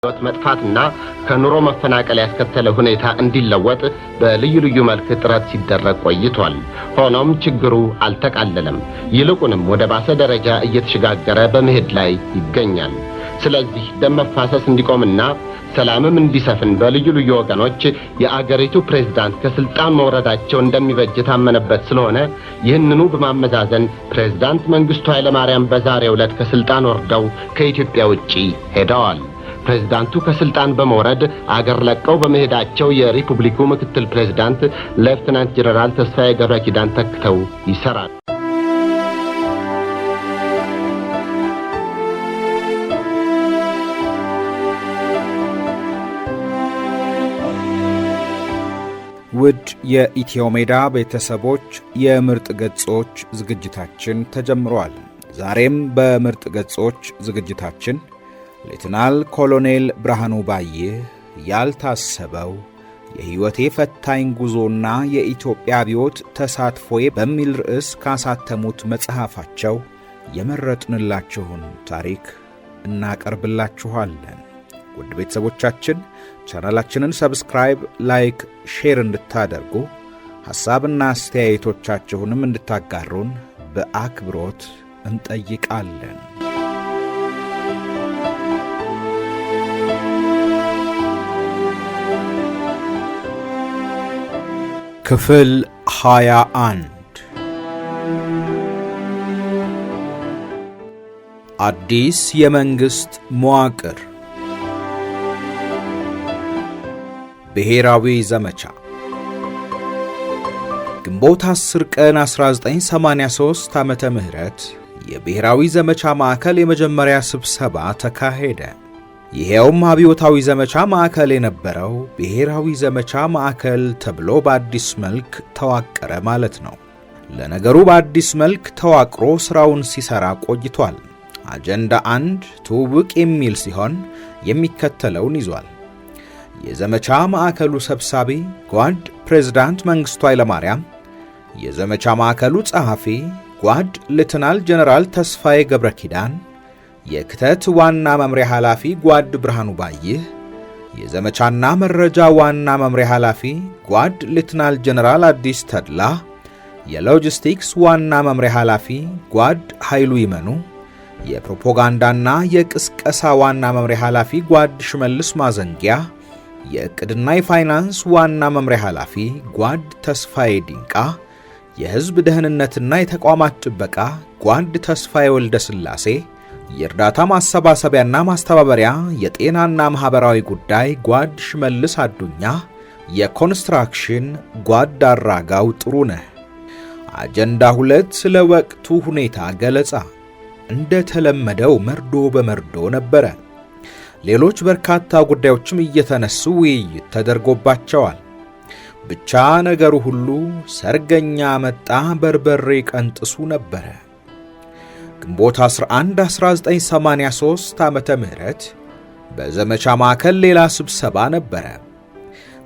ሕይወት መጥፋትና ከኑሮ መፈናቀል ያስከተለ ሁኔታ እንዲለወጥ በልዩ ልዩ መልክ ጥረት ሲደረግ ቆይቷል። ሆኖም ችግሩ አልተቃለለም። ይልቁንም ወደ ባሰ ደረጃ እየተሸጋገረ በመሄድ ላይ ይገኛል። ስለዚህ ደም መፋሰስ እንዲቆምና ሰላምም እንዲሰፍን በልዩ ልዩ ወገኖች የአገሪቱ ፕሬዝዳንት ከስልጣን መውረዳቸው እንደሚበጅ የታመነበት ስለሆነ ይህንኑ በማመዛዘን ፕሬዝዳንት መንግስቱ ኃይለማርያም በዛሬው ዕለት ከስልጣን ወርደው ከኢትዮጵያ ውጪ ሄደዋል። ፕሬዝዳንቱ ከስልጣን በመውረድ አገር ለቀው በመሄዳቸው የሪፑብሊኩ ምክትል ፕሬዝዳንት ሌፍትናንት ጀነራል ተስፋዬ ገብረ ኪዳን ተክተው ይሰራል። ውድ የኢትዮ ሜዳ ቤተሰቦች፣ የምርጥ ገጾች ዝግጅታችን ተጀምሯል። ዛሬም በምርጥ ገጾች ዝግጅታችን ሌትናል ኮሎኔል ብርሃኑ ባይህ ያልታሰበው የሕይወቴ ፈታኝ ጉዞና የኢትዮጵያ አብዮት ተሳትፎዬ በሚል ርዕስ ካሳተሙት መጽሐፋቸው የመረጥንላችሁን ታሪክ እናቀርብላችኋለን። ውድ ቤተሰቦቻችን፣ ቻናላችንን subscribe፣ like፣ share እንድታደርጉ፣ ሐሳብና አስተያየቶቻችሁንም እንድታጋሩን በአክብሮት እንጠይቃለን። ክፍል 21፣ አዲስ የመንግሥት መዋቅር፣ ብሔራዊ ዘመቻ። ግንቦት 10 ቀን 1983 ዓመተ ምህረት የብሔራዊ ዘመቻ ማዕከል የመጀመሪያ ስብሰባ ተካሄደ። ይሄውም አብዮታዊ ዘመቻ ማዕከል የነበረው ብሔራዊ ዘመቻ ማዕከል ተብሎ በአዲስ መልክ ተዋቀረ ማለት ነው። ለነገሩ በአዲስ መልክ ተዋቅሮ ሥራውን ሲሠራ ቆይቷል። አጀንዳ 1 ትውውቅ የሚል ሲሆን የሚከተለውን ይዟል። የዘመቻ ማዕከሉ ሰብሳቢ ጓድ ፕሬዝዳንት መንግሥቱ ኃይለማርያም፣ የዘመቻ ማዕከሉ ጸሐፊ ጓድ ሌተናል ጀነራል ተስፋዬ ገብረ ኪዳን፣ የክተት ዋና መምሪያ ኃላፊ ጓድ ብርሃኑ ባይህ፣ የዘመቻና መረጃ ዋና መምሪያ ኃላፊ ጓድ ሌተናል ጀነራል አዲስ ተድላ፣ የሎጂስቲክስ ዋና መምሪያ ኃላፊ ጓድ ኃይሉ ይመኑ፣ የፕሮፓጋንዳና የቅስቀሳ ዋና መምሪያ ኃላፊ ጓድ ሽመልስ ማዘንጊያ፣ የዕቅድና የፋይናንስ ዋና መምሪያ ኃላፊ ጓድ ተስፋዬ ዲንቃ፣ የሕዝብ ደህንነትና የተቋማት ጥበቃ ጓድ ተስፋዬ ወልደ ሥላሴ፣ የእርዳታ ማሰባሰቢያና ማስተባበሪያ፣ የጤናና ማኅበራዊ ጉዳይ ጓድ ሽመልስ አዱኛ፣ የኮንስትራክሽን ጓድ አራጋው ጥሩነህ። አጀንዳ 2 ስለ ወቅቱ ሁኔታ ገለጻ። እንደ ተለመደው መርዶ በመርዶ ነበረ። ሌሎች በርካታ ጉዳዮችም እየተነሱ ውይይት ተደርጎባቸዋል። ብቻ ነገሩ ሁሉ ሰርገኛ መጣ በርበሬ ቀንጥሱ ነበረ። ግንቦት 11 1983 ዓመተ ምህረት በዘመቻ ማዕከል ሌላ ስብሰባ ነበረ።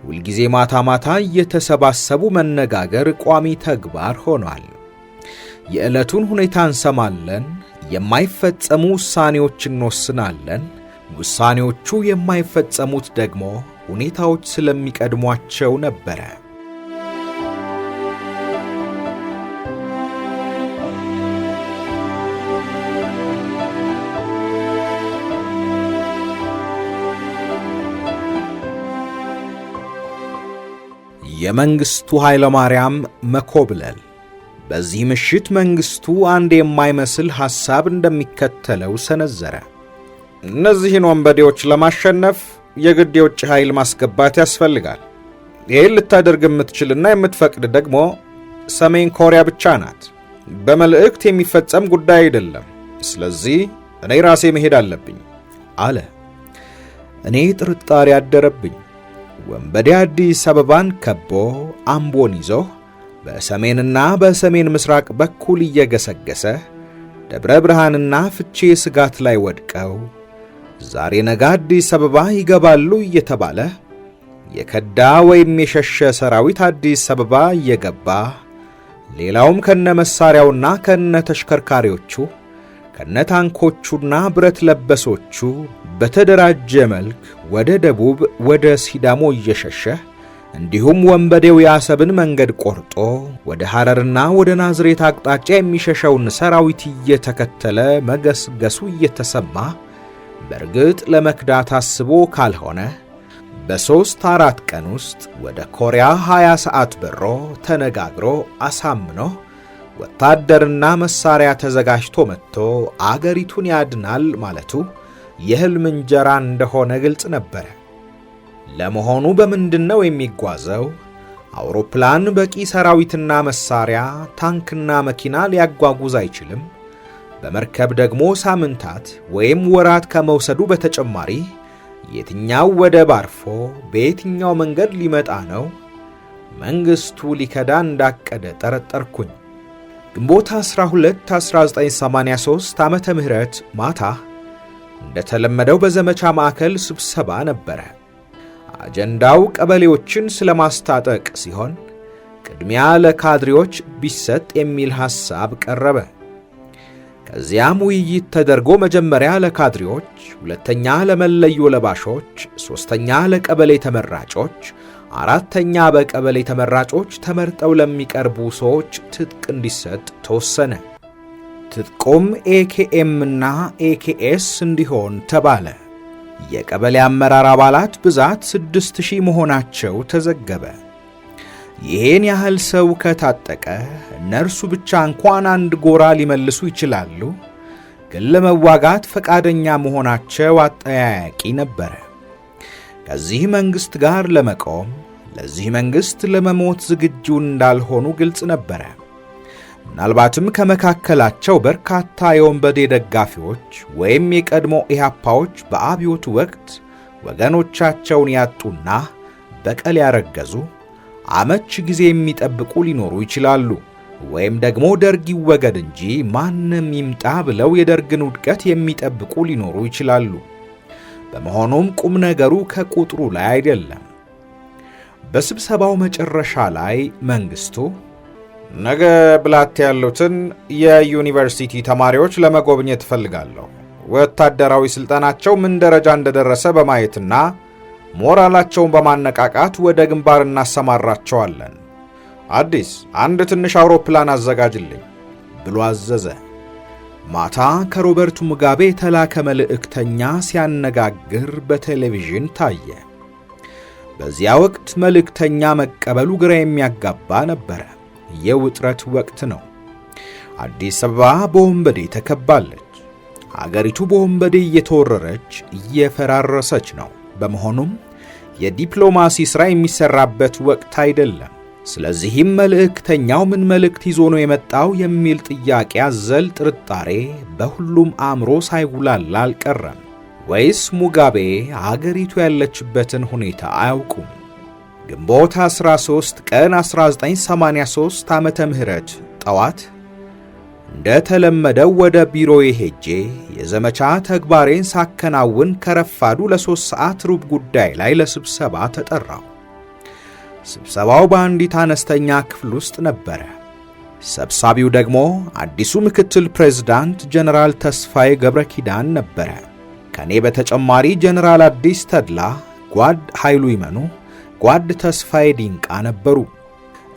ሁልጊዜ ማታ ማታ እየተሰባሰቡ መነጋገር ቋሚ ተግባር ሆኗል። የዕለቱን ሁኔታ እንሰማለን፣ የማይፈጸሙ ውሳኔዎች እንወስናለን። ውሳኔዎቹ የማይፈጸሙት ደግሞ ሁኔታዎች ስለሚቀድሟቸው ነበረ። የመንግሥቱ ኃይለማርያም መኮብለል። በዚህ ምሽት መንግሥቱ አንድ የማይመስል ሐሳብ እንደሚከተለው ሰነዘረ። እነዚህን ወንበዴዎች ለማሸነፍ የግድ የውጭ ኃይል ማስገባት ያስፈልጋል። ይህን ልታደርግ የምትችልና የምትፈቅድ ደግሞ ሰሜን ኮሪያ ብቻ ናት። በመልእክት የሚፈጸም ጉዳይ አይደለም። ስለዚህ እኔ ራሴ መሄድ አለብኝ አለ። እኔ ጥርጣሬ አደረብኝ። ወንበዴ አዲስ አበባን ከቦ አምቦን ይዞ በሰሜንና በሰሜን ምስራቅ በኩል እየገሰገሰ ደብረ ብርሃንና ፍቼ ስጋት ላይ ወድቀው ዛሬ ነገ አዲስ አበባ ይገባሉ እየተባለ፣ የከዳ ወይም የሸሸ ሰራዊት አዲስ አበባ እየገባ፣ ሌላውም ከነ መሳሪያውና ከነ ተሽከርካሪዎቹ፣ ከነ ታንኮቹና ብረት ለበሶቹ በተደራጀ መልክ ወደ ደቡብ ወደ ሲዳሞ እየሸሸ እንዲሁም ወንበዴው የአሰብን መንገድ ቆርጦ ወደ ሐረርና ወደ ናዝሬት አቅጣጫ የሚሸሸውን ሰራዊት እየተከተለ መገስገሱ እየተሰማ በእርግጥ ለመክዳት አስቦ ካልሆነ በ3-4 ቀን ውስጥ ወደ ኮሪያ 20 ሰዓት በሮ ተነጋግሮ አሳምኖ ወታደርና መሳሪያ ተዘጋጅቶ መጥቶ አገሪቱን ያድናል ማለቱ የህልም እንጀራ እንደሆነ ግልጽ ነበረ። ለመሆኑ በምንድነው የሚጓዘው? አውሮፕላን በቂ ሰራዊትና መሳሪያ፣ ታንክና መኪና ሊያጓጉዝ አይችልም። በመርከብ ደግሞ ሳምንታት ወይም ወራት ከመውሰዱ በተጨማሪ የትኛው ወደብ አርፎ በየትኛው መንገድ ሊመጣ ነው? መንግስቱ ሊከዳ እንዳቀደ ጠረጠርኩኝ። ግንቦት 12 1983 ዓመተ ምህረት ማታ እንደተለመደው በዘመቻ ማዕከል ስብሰባ ነበረ። አጀንዳው ቀበሌዎችን ስለማስታጠቅ ሲሆን ቅድሚያ ለካድሬዎች ቢሰጥ የሚል ሐሳብ ቀረበ። ከዚያም ውይይት ተደርጎ መጀመሪያ ለካድሬዎች፣ ሁለተኛ ለመለዮ ለባሾች፣ ሶስተኛ ለቀበሌ ተመራጮች፣ አራተኛ በቀበሌ ተመራጮች ተመርጠው ለሚቀርቡ ሰዎች ትጥቅ እንዲሰጥ ተወሰነ። ትጥቁም ኤኬኤም እና ኤኬኤስ እንዲሆን ተባለ። የቀበሌ አመራር አባላት ብዛት 6000 መሆናቸው ተዘገበ። ይሄን ያህል ሰው ከታጠቀ እነርሱ ብቻ እንኳን አንድ ጎራ ሊመልሱ ይችላሉ። ግን ለመዋጋት ፈቃደኛ መሆናቸው አጠያያቂ ነበረ። ከዚህ መንግስት ጋር ለመቆም ለዚህ መንግስት ለመሞት ዝግጁ እንዳልሆኑ ግልጽ ነበረ። ምናልባትም ከመካከላቸው በርካታ የወንበዴ ደጋፊዎች ወይም የቀድሞ ኢህአፓዎች በአብዮቱ ወቅት ወገኖቻቸውን ያጡና በቀል ያረገዙ አመች ጊዜ የሚጠብቁ ሊኖሩ ይችላሉ። ወይም ደግሞ ደርግ ይወገድ እንጂ ማንም ይምጣ ብለው የደርግን ውድቀት የሚጠብቁ ሊኖሩ ይችላሉ። በመሆኑም ቁም ነገሩ ከቁጥሩ ላይ አይደለም። በስብሰባው መጨረሻ ላይ መንግስቱ ነገ ብላት ያሉትን የዩኒቨርሲቲ ተማሪዎች ለመጎብኘት እፈልጋለሁ። ወታደራዊ ስልጠናቸው ምን ደረጃ እንደደረሰ በማየትና ሞራላቸውን በማነቃቃት ወደ ግንባር እናሰማራቸዋለን። አዲስ አንድ ትንሽ አውሮፕላን አዘጋጅልኝ ብሎ አዘዘ። ማታ ከሮበርት ሙጋቤ የተላከ መልእክተኛ ሲያነጋግር በቴሌቪዥን ታየ። በዚያ ወቅት መልእክተኛ መቀበሉ ግራ የሚያጋባ ነበረ። የውጥረት ወቅት ነው። አዲስ አበባ በወንበዴ ተከባለች። አገሪቱ በወንበዴ እየተወረረች እየፈራረሰች ነው። በመሆኑም የዲፕሎማሲ ሥራ የሚሰራበት ወቅት አይደለም። ስለዚህም መልእክተኛው ምን መልእክት ይዞ ነው የመጣው የሚል ጥያቄ አዘል ጥርጣሬ በሁሉም አእምሮ ሳይጉላላ አልቀረም። ወይስ ሙጋቤ አገሪቱ ያለችበትን ሁኔታ አያውቁም? ግንቦት 13 ቀን 1983 ዓመተ ምህረት ጠዋት እንደተለመደው ወደ ቢሮዬ ሄጄ የዘመቻ ተግባሬን ሳከናውን ከረፋዱ ለ3 ሰዓት ሩብ ጉዳይ ላይ ለስብሰባ ተጠራሁ። ስብሰባው በአንዲት አነስተኛ ክፍል ውስጥ ነበረ። ሰብሳቢው ደግሞ አዲሱ ምክትል ፕሬዝዳንት ጀነራል ተስፋዬ ገብረ ኪዳን ነበረ። ከኔ በተጨማሪ ጀነራል አዲስ ተድላ፣ ጓድ ኃይሉ ይመኑ፣ ጓድ ተስፋዬ ዲንቃ ነበሩ።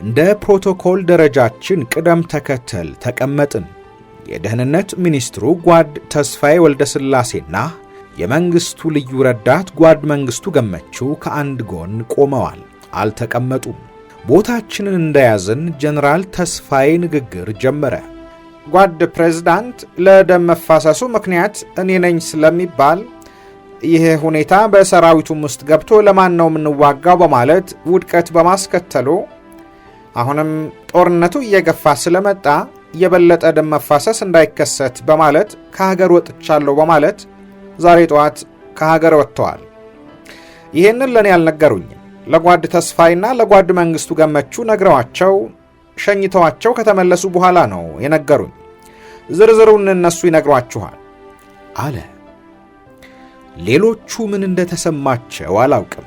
እንደ ፕሮቶኮል ደረጃችን ቅደም ተከተል ተቀመጥን። የደህንነት ሚኒስትሩ ጓድ ተስፋዬ ወልደስላሴና የመንግስቱ ልዩ ረዳት ጓድ መንግስቱ ገመቹ ከአንድ ጎን ቆመዋል፣ አልተቀመጡም። ቦታችንን እንደያዝን ጀነራል ተስፋዬ ንግግር ጀመረ። ጓድ ፕሬዝዳንት፣ ለደም መፋሰሱ ምክንያት እኔ ነኝ ስለሚባል ይህ ሁኔታ በሰራዊቱም ውስጥ ገብቶ ለማን ነው የምንዋጋው በማለት ውድቀት በማስከተሉ አሁንም ጦርነቱ እየገፋ ስለመጣ የበለጠ ደም መፋሰስ እንዳይከሰት በማለት ከሀገር ወጥቻለሁ በማለት ዛሬ ጠዋት ከሀገር ወጥተዋል። ይህንን ለእኔ አልነገሩኝም። ለጓድ ተስፋይና ለጓድ መንግስቱ ገመቹ ነግረዋቸው ሸኝተዋቸው ከተመለሱ በኋላ ነው የነገሩኝ። ዝርዝሩን እነሱ ይነግሯችኋል አለ። ሌሎቹ ምን እንደተሰማቸው አላውቅም።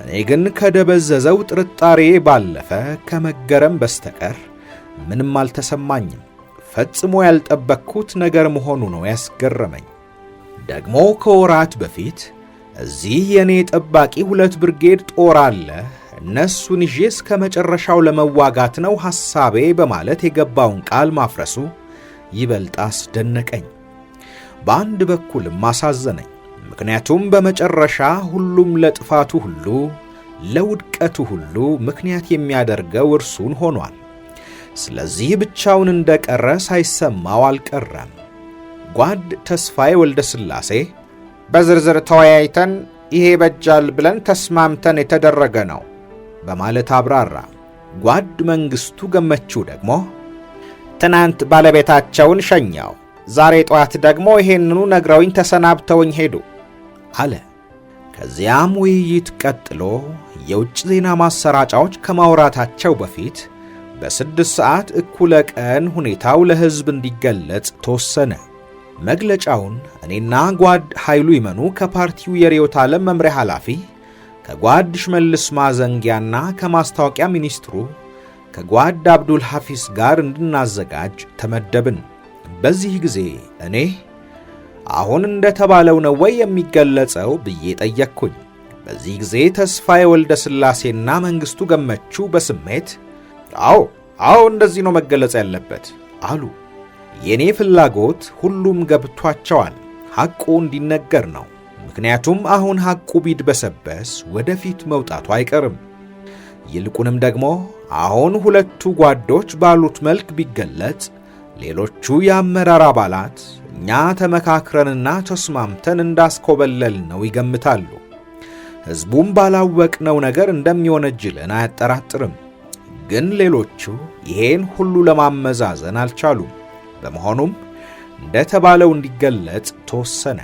እኔ ግን ከደበዘዘው ጥርጣሬ ባለፈ ከመገረም በስተቀር ምንም አልተሰማኝም። ፈጽሞ ያልጠበቅኩት ነገር መሆኑ ነው ያስገረመኝ። ደግሞ ከወራት በፊት እዚህ የኔ ጠባቂ 2 ብርጌድ ጦር አለ፣ እነሱን ይዤ እስከ መጨረሻው ለመዋጋት ነው ሐሳቤ በማለት የገባውን ቃል ማፍረሱ ይበልጥ አስደነቀኝ። በአንድ በኩልም አሳዘነኝ። ምክንያቱም በመጨረሻ ሁሉም ለጥፋቱ ሁሉ ለውድቀቱ ሁሉ ምክንያት የሚያደርገው እርሱን ሆኗል። ስለዚህ ብቻውን እንደቀረ ሳይሰማው አልቀረም። ጓድ ተስፋዬ ወልደ ሥላሴ በዝርዝር ተወያይተን ይሄ በጃል ብለን ተስማምተን የተደረገ ነው በማለት አብራራ። ጓድ መንግስቱ ገመቹ ደግሞ ትናንት ባለቤታቸውን ሸኘው፣ ዛሬ ጠዋት ደግሞ ይሄንኑ ነግረውኝ ተሰናብተውኝ ሄዱ አለ። ከዚያም ውይይት ቀጥሎ የውጭ ዜና ማሰራጫዎች ከማውራታቸው በፊት በ6 ሰዓት እኩለ ቀን ሁኔታው ለሕዝብ እንዲገለጽ ተወሰነ። መግለጫውን እኔና ጓድ ኃይሉ ይመኑ ከፓርቲው የርዕዮተ ዓለም መምሪያ ኃላፊ ከጓድ ሽመልስ ማዘንጊያና ከማስታወቂያ ሚኒስትሩ ከጓድ አብዱል ሐፊዝ ጋር እንድናዘጋጅ ተመደብን። በዚህ ጊዜ እኔ አሁን እንደተባለው ነው ወይ የሚገለጸው ብዬ ጠየቅኩኝ። በዚህ ጊዜ ተስፋዬ ወልደ ሥላሴና መንግስቱ ገመቹ በስሜት አዎ አዎ እንደዚህ ነው መገለጽ ያለበት አሉ። የኔ ፍላጎት ሁሉም ገብቷቸዋል፣ ሐቁ እንዲነገር ነው። ምክንያቱም አሁን ሐቁ ቢድበሰበስ ወደፊት መውጣቱ አይቀርም። ይልቁንም ደግሞ አሁን ሁለቱ ጓዶች ባሉት መልክ ቢገለጽ ሌሎቹ የአመራር አባላት እኛ ተመካክረንና ተስማምተን እንዳስኮበለል ነው ይገምታሉ። ሕዝቡም ባላወቅነው ነገር እንደሚወነጅልን አያጠራጥርም። ግን ሌሎቹ ይሄን ሁሉ ለማመዛዘን አልቻሉም። በመሆኑም እንደተባለው እንዲገለጽ ተወሰነ።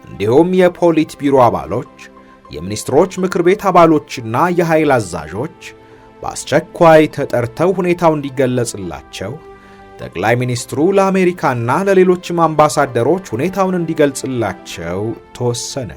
እንዲሁም የፖሊት ቢሮ አባሎች፣ የሚኒስትሮች ምክር ቤት አባሎችና የኃይል አዛዦች በአስቸኳይ ተጠርተው ሁኔታው እንዲገለጽላቸው ጠቅላይ ሚኒስትሩ ለአሜሪካና ለሌሎችም አምባሳደሮች ሁኔታውን እንዲገልጽላቸው ተወሰነ።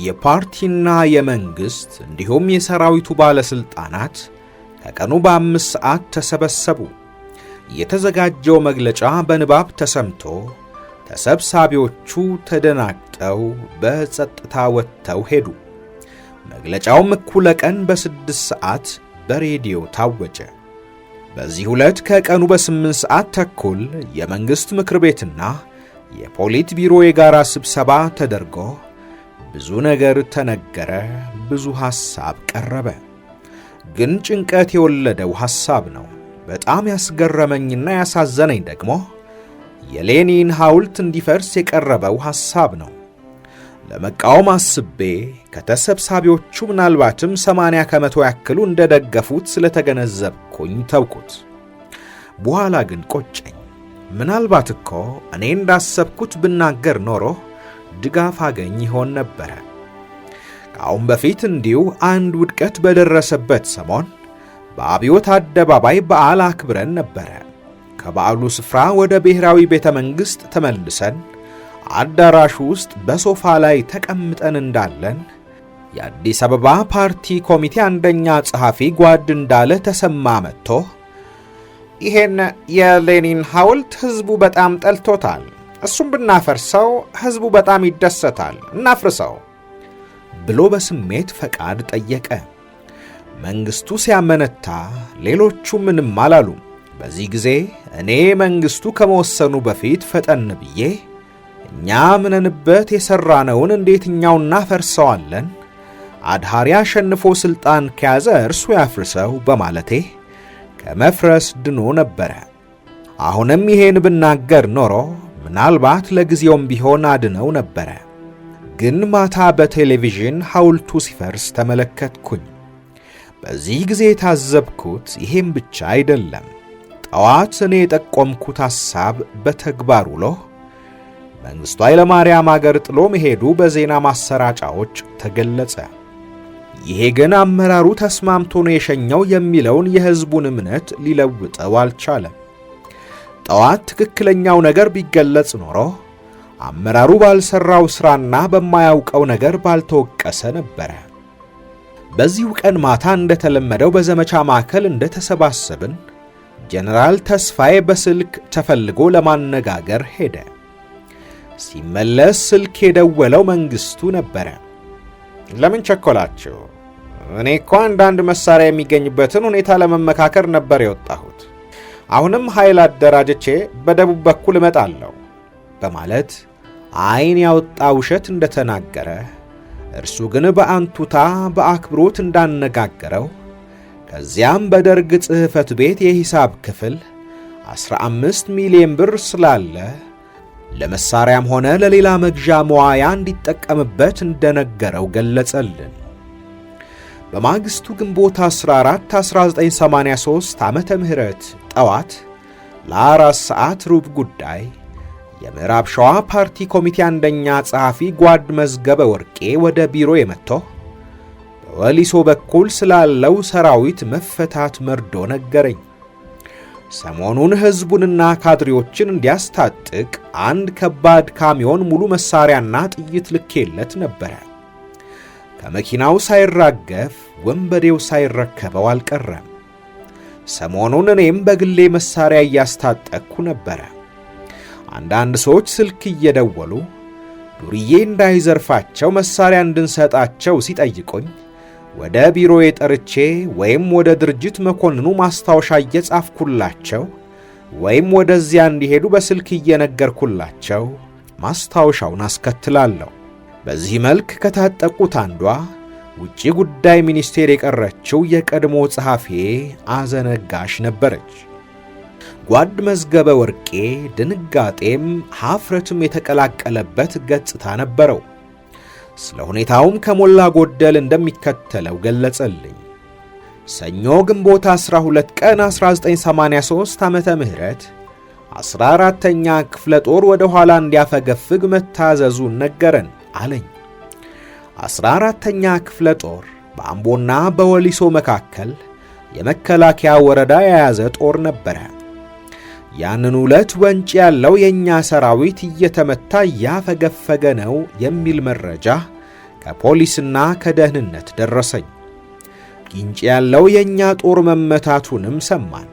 የፓርቲና የመንግስት እንዲሁም የሰራዊቱ ባለስልጣናት ከቀኑ በ5 ሰዓት ተሰበሰቡ። የተዘጋጀው መግለጫ በንባብ ተሰምቶ ተሰብሳቢዎቹ ተደናግጠው በጸጥታ ወጥተው ሄዱ። መግለጫውም እኩለ ቀን በ6 ሰዓት በሬዲዮ ታወጀ። በዚህ ዕለት ከቀኑ በ8 ሰዓት ተኩል የመንግስት ምክር ቤትና የፖሊት ቢሮ የጋራ ስብሰባ ተደርጎ ብዙ ነገር ተነገረ፣ ብዙ ሐሳብ ቀረበ። ግን ጭንቀት የወለደው ሐሳብ ነው። በጣም ያስገረመኝና ያሳዘነኝ ደግሞ የሌኒን ሐውልት እንዲፈርስ የቀረበው ሐሳብ ነው። ለመቃወም አስቤ ከተሰብሳቢዎቹ ምናልባትም 80% ያክሉ እንደደገፉት ስለተገነዘብኩኝ ተውኩት። በኋላ ግን ቆጨኝ። ምናልባት እኮ እኔ እንዳሰብኩት ብናገር ኖሮ ድጋፍ አገኝ ይሆን ነበረ። ከአሁን በፊት እንዲሁ አንድ ውድቀት በደረሰበት ሰሞን በአብዮት አደባባይ በዓል አክብረን ነበረ። ከበዓሉ ስፍራ ወደ ብሔራዊ ቤተ መንግሥት ተመልሰን አዳራሹ ውስጥ በሶፋ ላይ ተቀምጠን እንዳለን የአዲስ አበባ ፓርቲ ኮሚቴ አንደኛ ጸሐፊ ጓድ እንዳለ ተሰማ መጥቶ ይሄን የሌኒን ሐውልት ሕዝቡ በጣም ጠልቶታል፣ እሱም ብናፈርሰው ሕዝቡ በጣም ይደሰታል፣ እናፍርሰው ብሎ በስሜት ፈቃድ ጠየቀ። መንግስቱ ሲያመነታ ሌሎቹ ምንም አላሉ። በዚህ ጊዜ እኔ መንግስቱ ከመወሰኑ በፊት ፈጠን ብዬ እኛ ምንንበት የሠራነውን እንዴት እኛው እናፈርሰዋለን? አድሃሪ አሸንፎ ስልጣን ከያዘ እርሱ ያፍርሰው በማለቴ ከመፍረስ ድኖ ነበረ። አሁንም ይሄን ብናገር ኖሮ ምናልባት ለጊዜውም ቢሆን አድነው ነበረ። ግን ማታ በቴሌቪዥን ሐውልቱ ሲፈርስ ተመለከትኩኝ። በዚህ ጊዜ ታዘብኩት ይሄም ብቻ አይደለም። ጠዋት እኔ የጠቆምኩት ሐሳብ በተግባር ውሎ መንግስቱ ኃይለማርያም አገር ጥሎ መሄዱ በዜና ማሰራጫዎች ተገለጸ። ይሄ ግን አመራሩ ተስማምቶ ነው የሸኘው የሚለውን የሕዝቡን እምነት ሊለውጠው አልቻለም። ጠዋት ትክክለኛው ነገር ቢገለጽ ኖሮ አመራሩ ባልሰራው ሥራና በማያውቀው ነገር ባልተወቀሰ ነበረ። በዚሁ ቀን ማታ እንደተለመደው በዘመቻ ማዕከል እንደተሰባሰብን ጀነራል ተስፋዬ በስልክ ተፈልጎ ለማነጋገር ሄደ። ሲመለስ ስልክ የደወለው መንግስቱ ነበረ። ለምን ቸኮላችሁ? እኔ እኮ አንዳንድ መሳሪያ የሚገኝበትን ሁኔታ ለመመካከር ነበር የወጣሁት። አሁንም ኃይል አደራጅቼ በደቡብ በኩል እመጣለሁ በማለት ዓይን ያወጣ ውሸት እንደተናገረ፣ እርሱ ግን በአንቱታ በአክብሮት እንዳነጋገረው፣ ከዚያም በደርግ ጽሕፈት ቤት የሂሳብ ክፍል 15 ሚሊዮን ብር ስላለ ለመሳሪያም ሆነ ለሌላ መግዣ መዋያ እንዲጠቀምበት እንደነገረው ገለጸልን። በማግስቱ ግንቦት 14 1983 ዓመተ ምህረት ጠዋት ለ4 ሰዓት ሩብ ጉዳይ የምዕራብ ሸዋ ፓርቲ ኮሚቴ አንደኛ ጸሐፊ ጓድ መዝገበ ወርቄ ወደ ቢሮ የመጥቶ በወሊሶ በኩል ስላለው ሰራዊት መፈታት መርዶ ነገረኝ። ሰሞኑን ሕዝቡንና ካድሬዎችን እንዲያስታጥቅ አንድ ከባድ ካሚዮን ሙሉ መሳሪያና ጥይት ልኬለት ነበረ። ከመኪናው ሳይራገፍ ወንበዴው ሳይረከበው አልቀረም። ሰሞኑን እኔም በግሌ መሳሪያ እያስታጠቅኩ ነበረ። አንዳንድ ሰዎች ስልክ እየደወሉ ዱርዬ እንዳይዘርፋቸው መሳሪያ እንድንሰጣቸው ሲጠይቁኝ ወደ ቢሮዬ ጠርቼ ወይም ወደ ድርጅት መኮንኑ ማስታወሻ እየጻፍኩላቸው ወይም ወደዚያ እንዲሄዱ በስልክ እየነገርኩላቸው ማስታወሻውን አስከትላለሁ። በዚህ መልክ ከታጠቁት አንዷ ውጪ ጉዳይ ሚኒስቴር የቀረችው የቀድሞ ጸሐፊ አዘነጋሽ ነበረች። ጓድ መዝገበ ወርቄ ድንጋጤም ኀፍረትም የተቀላቀለበት ገጽታ ነበረው። ስለ ሁኔታውም ከሞላ ጎደል እንደሚከተለው ገለጸልኝ። ሰኞ ግንቦት 12 ቀን 1983 ዓመተ ምህረት 14ኛ ክፍለ ጦር ወደ ኋላ እንዲያፈገፍግ መታዘዙን ነገረን አለኝ። 14ኛ ክፍለ ጦር በአምቦና በወሊሶ መካከል የመከላከያ ወረዳ የያዘ ጦር ነበረ። ያንን ዕለት ወንጭ ያለው የኛ ሰራዊት እየተመታ እያፈገፈገ ነው የሚል መረጃ ከፖሊስና ከደህንነት ደረሰኝ። ጊንጪ ያለው የኛ ጦር መመታቱንም ሰማን።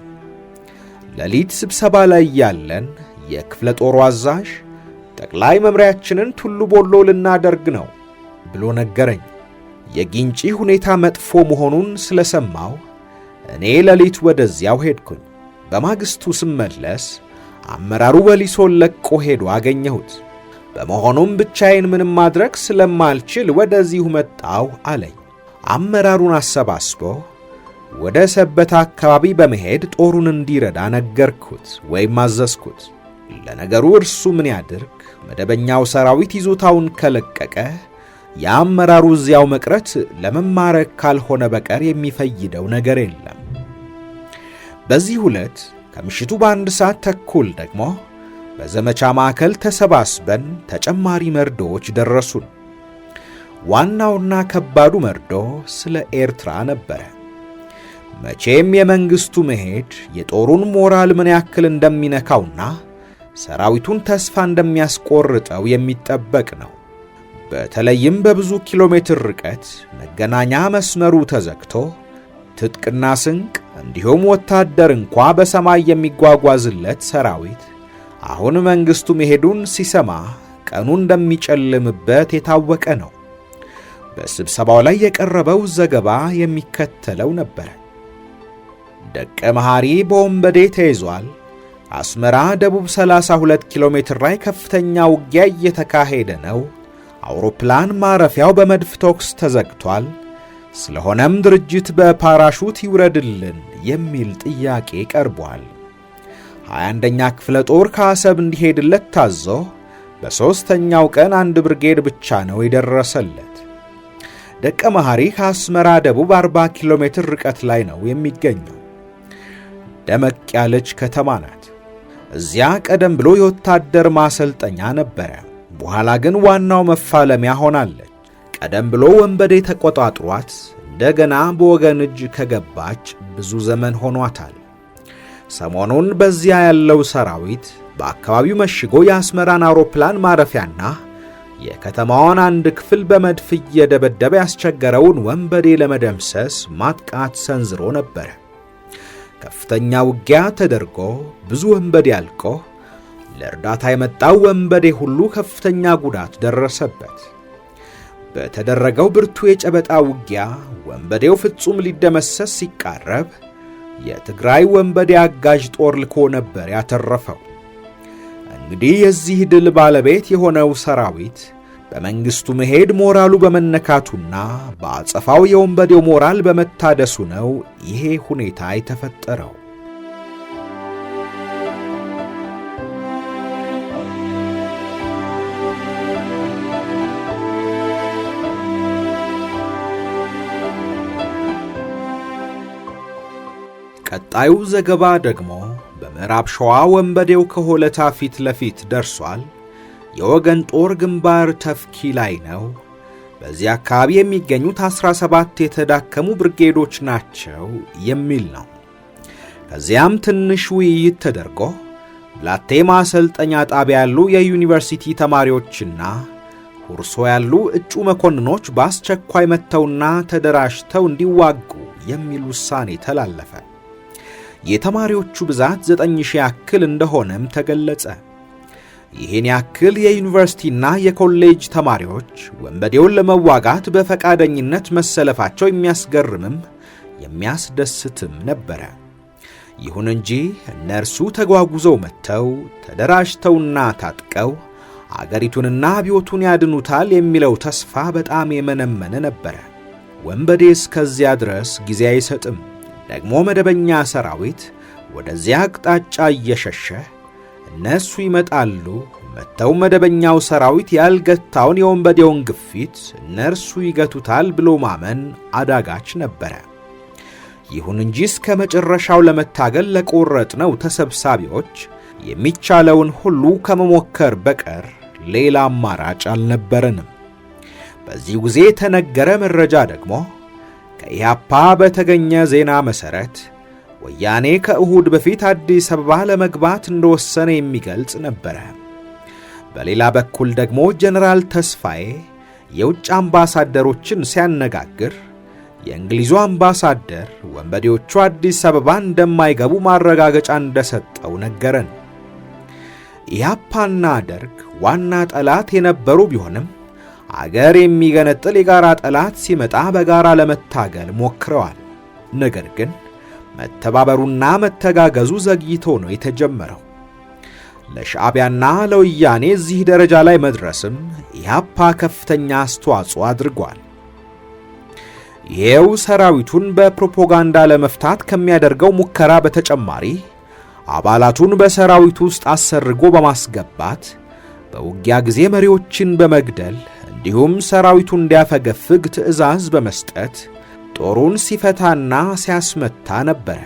ሌሊት ስብሰባ ላይ ያለን የክፍለ ጦሩ አዛዥ ጠቅላይ መምሪያችንን ቱሉ ቦሎ ልናደርግ ነው ብሎ ነገረኝ። የጊንጪ ሁኔታ መጥፎ መሆኑን ስለሰማው እኔ ሌሊት ወደዚያው ሄድኩኝ። በማግስቱ ስመለስ አመራሩ ወሊሶን ለቆ ሄዶ አገኘሁት። በመሆኑም ብቻዬን ምንም ማድረግ ስለማልችል ወደዚሁ መጣሁ አለኝ። አመራሩን አሰባስቦ ወደ ሰበታ አካባቢ በመሄድ ጦሩን እንዲረዳ ነገርኩት ወይም አዘዝኩት። ለነገሩ እርሱ ምን ያድርግ፣ መደበኛው ሰራዊት ይዞታውን ከለቀቀ የአመራሩ እዚያው መቅረት ለመማረክ ካልሆነ በቀር የሚፈይደው ነገር የለም። በዚህ ዕለት ከምሽቱ በ1 ሰዓት ተኩል ደግሞ በዘመቻ ማዕከል ተሰባስበን ተጨማሪ መርዶዎች ደረሱን። ዋናውና ከባዱ መርዶ ስለ ኤርትራ ነበረ። መቼም የመንግስቱ መሄድ የጦሩን ሞራል ምን ያክል እንደሚነካውና ሰራዊቱን ተስፋ እንደሚያስቆርጠው የሚጠበቅ ነው። በተለይም በብዙ ኪሎ ሜትር ርቀት መገናኛ መስመሩ ተዘግቶ ትጥቅና ስንቅ እንዲሁም ወታደር እንኳ በሰማይ የሚጓጓዝለት ሰራዊት አሁን መንግስቱ መሄዱን ሲሰማ ቀኑ እንደሚጨልምበት የታወቀ ነው። በስብሰባው ላይ የቀረበው ዘገባ የሚከተለው ነበረ። ደቀ መሐሪ በወንበዴ ተይዟል። አስመራ ደቡብ 32 ኪሎ ሜትር ላይ ከፍተኛ ውጊያ እየተካሄደ ነው። አውሮፕላን ማረፊያው በመድፍ ተኩስ ተዘግቷል። ስለሆነም ድርጅት በፓራሹት ይውረድልን የሚል ጥያቄ ቀርቧል። 21ኛ ክፍለ ጦር ከአሰብ እንዲሄድለት ታዞ በሦስተኛው ቀን አንድ ብርጌድ ብቻ ነው የደረሰለት። ደቀ መሐሪ ከአስመራ ደቡብ 40 ኪሎ ሜትር ርቀት ላይ ነው የሚገኘው። ደመቅ ያለች ከተማ ናት። እዚያ ቀደም ብሎ የወታደር ማሰልጠኛ ነበረ። በኋላ ግን ዋናው መፋለሚያ ሆናለች። ቀደም ብሎ ወንበዴ ተቆጣጥሯት እንደገና በወገን እጅ ከገባች ብዙ ዘመን ሆኗታል። ሰሞኑን በዚያ ያለው ሰራዊት በአካባቢው መሽጎ የአስመራን አውሮፕላን ማረፊያና የከተማዋን አንድ ክፍል በመድፍ እየደበደበ ያስቸገረውን ወንበዴ ለመደምሰስ ማጥቃት ሰንዝሮ ነበረ። ከፍተኛ ውጊያ ተደርጎ ብዙ ወንበዴ አልቆ ለእርዳታ የመጣው ወንበዴ ሁሉ ከፍተኛ ጉዳት ደረሰበት። በተደረገው ብርቱ የጨበጣ ውጊያ ወንበዴው ፍጹም ሊደመሰስ ሲቃረብ የትግራይ ወንበዴ አጋዥ ጦር ልኮ ነበር ያተረፈው። እንግዲህ የዚህ ድል ባለቤት የሆነው ሰራዊት በመንግስቱ መሄድ ሞራሉ በመነካቱና በአጸፋው የወንበዴው ሞራል በመታደሱ ነው ይሄ ሁኔታ የተፈጠረው። ቀጣዩ ዘገባ ደግሞ በምዕራብ ሸዋ ወንበዴው ከሆለታ ፊት ለፊት ደርሷል። የወገን ጦር ግንባር ተፍኪ ላይ ነው። በዚህ አካባቢ የሚገኙት 17 የተዳከሙ ብርጌዶች ናቸው የሚል ነው። ከዚያም ትንሽ ውይይት ተደርጎ ብላቴ ማሰልጠኛ ጣቢያ ያሉ የዩኒቨርሲቲ ተማሪዎችና ሁርሶ ያሉ እጩ መኮንኖች በአስቸኳይ መጥተውና ተደራጅተው እንዲዋጉ የሚል ውሳኔ ተላለፈ። የተማሪዎቹ ብዛት 9000 ያክል እንደሆነም ተገለጸ። ይህን ያክል የዩኒቨርሲቲና የኮሌጅ ተማሪዎች ወንበዴውን ለመዋጋት በፈቃደኝነት መሰለፋቸው የሚያስገርምም የሚያስደስትም ነበረ። ይሁን እንጂ እነርሱ ተጓጉዘው መጥተው ተደራጅተውና ታጥቀው አገሪቱንና አብዮቱን ያድኑታል የሚለው ተስፋ በጣም የመነመነ ነበረ። ወንበዴ እስከዚያ ድረስ ጊዜ አይሰጥም። ደግሞ መደበኛ ሰራዊት ወደዚያ አቅጣጫ እየሸሸ እነሱ ይመጣሉ። መጥተው መደበኛው ሰራዊት ያልገታውን የወንበዴውን ግፊት እነርሱ ይገቱታል ብሎ ማመን አዳጋች ነበረ። ይሁን እንጂ እስከ መጨረሻው ለመታገል ለቆረጥነው ተሰብሳቢዎች የሚቻለውን ሁሉ ከመሞከር በቀር ሌላ አማራጭ አልነበረንም። በዚህ ጊዜ የተነገረ መረጃ ደግሞ ከኢህአፓ በተገኘ ዜና መሠረት ወያኔ ከእሁድ በፊት አዲስ አበባ ለመግባት እንደወሰነ የሚገልጽ ነበረ። በሌላ በኩል ደግሞ ጀነራል ተስፋዬ የውጭ አምባሳደሮችን ሲያነጋግር የእንግሊዙ አምባሳደር ወንበዴዎቹ አዲስ አበባ እንደማይገቡ ማረጋገጫ እንደሰጠው ነገረን። ኢህአፓና ደርግ ዋና ጠላት የነበሩ ቢሆንም አገር የሚገነጥል የጋራ ጠላት ሲመጣ በጋራ ለመታገል ሞክረዋል። ነገር ግን መተባበሩና መተጋገዙ ዘግይቶ ነው የተጀመረው። ለሻዕቢያና ለወያኔ እዚህ ደረጃ ላይ መድረስም ኢህአፓ ከፍተኛ አስተዋጽኦ አድርጓል። ይሄው ሰራዊቱን በፕሮፓጋንዳ ለመፍታት ከሚያደርገው ሙከራ በተጨማሪ አባላቱን በሰራዊቱ ውስጥ አሰርጎ በማስገባት በውጊያ ጊዜ መሪዎችን በመግደል እንዲሁም ሰራዊቱ እንዲያፈገፍግ ትዕዛዝ በመስጠት ጦሩን ሲፈታና ሲያስመታ ነበረ።